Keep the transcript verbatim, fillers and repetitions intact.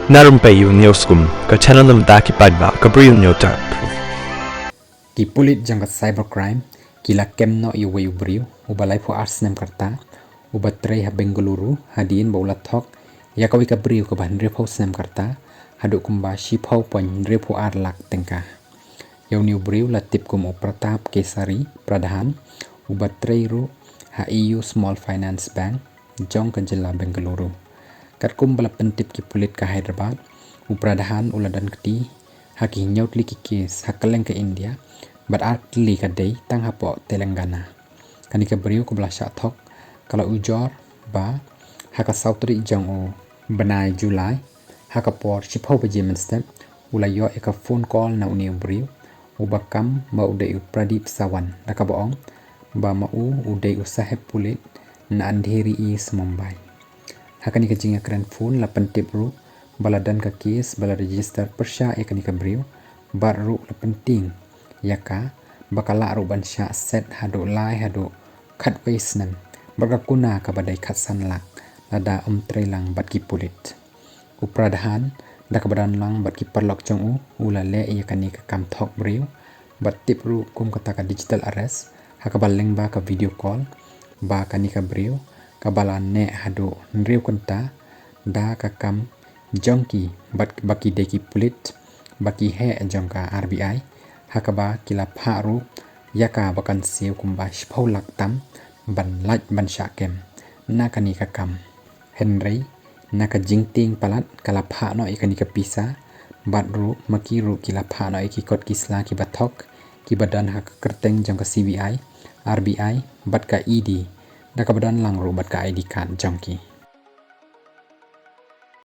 Na rympei ïa u News Kum, ka channel na bynta ki paidbah, ka Bri u News Tap. Ki pulit jong ka cybercrime ki la kem noh ïa uwei u briew uba laiphew ar snem ka rta, uba trei ha Bengaluru, hadien ba u la thok ïa kawei ka briew kaba hynriewphew snem ka rta haduh kumba shiphew point hynriewphew ar lak tyngka. Ïa une u briew la tip kum u Pratap Kesari Pradhan, uba trei ruh ha A U Small Finance Bank jong ka jylla Bengaluru. Katkum ba la pyntip ki pulit ka Hyderabad, u Pradhan u la don kti ha ki hynñiew tylli ki kes ha kylleng ka India, bad ar tylli ka dei tang hapoh Telangana. Kane ka briew kaba la shah thok ka la ujor ba ha ka saw tarik jong u bnai July, ha ka por shiphew baje mynstep, u la ïoh ïa ka phone call na une u briew uba kam ba u dei u Pradip Sawan, da kaba ong ba ma u u dei u saheb pulit na Andheri East, Mumbai. Ha kane ka jingïakren phone la pyntip ruh ba la don ka kes ba la register pyrshah ïa kane ka briew, bad ruh la pyntieng ïa ka ba ka lah ruh ban shah set haduh lai haduh khatwei snem bad ka kuna kaba dei khatsan lak lada um trei lang bad ki pulit. U Pradhan, da kaba don lang bad ki paralok jong u, u la leh ïa kane ka kam thok briew, bad tip ruh kum kata ka digital arrest ha kaba lyngba ka video call ba kane ka briew kaba la neh haduh hynriew kynta da ka kam jong ki bad ba ki dei ki pulit ba ki heh jong ka R B I, ha kaba ki la phah ruh ïa ka ba kan siew kumba shiphew lak tam ban lait ban shah kem na kane ka kam. Hynrei na ka jingtieng palat ka la phah noh ïa kane ka pisa, bad ruh ma ki ruh ki la phah noh ïa ki kot ki sla kiba thok kiba don ha ka kyrteng jong ka C B I, R B I bad ka E D, da kaba don lang ruh bad ka I D card jong ki.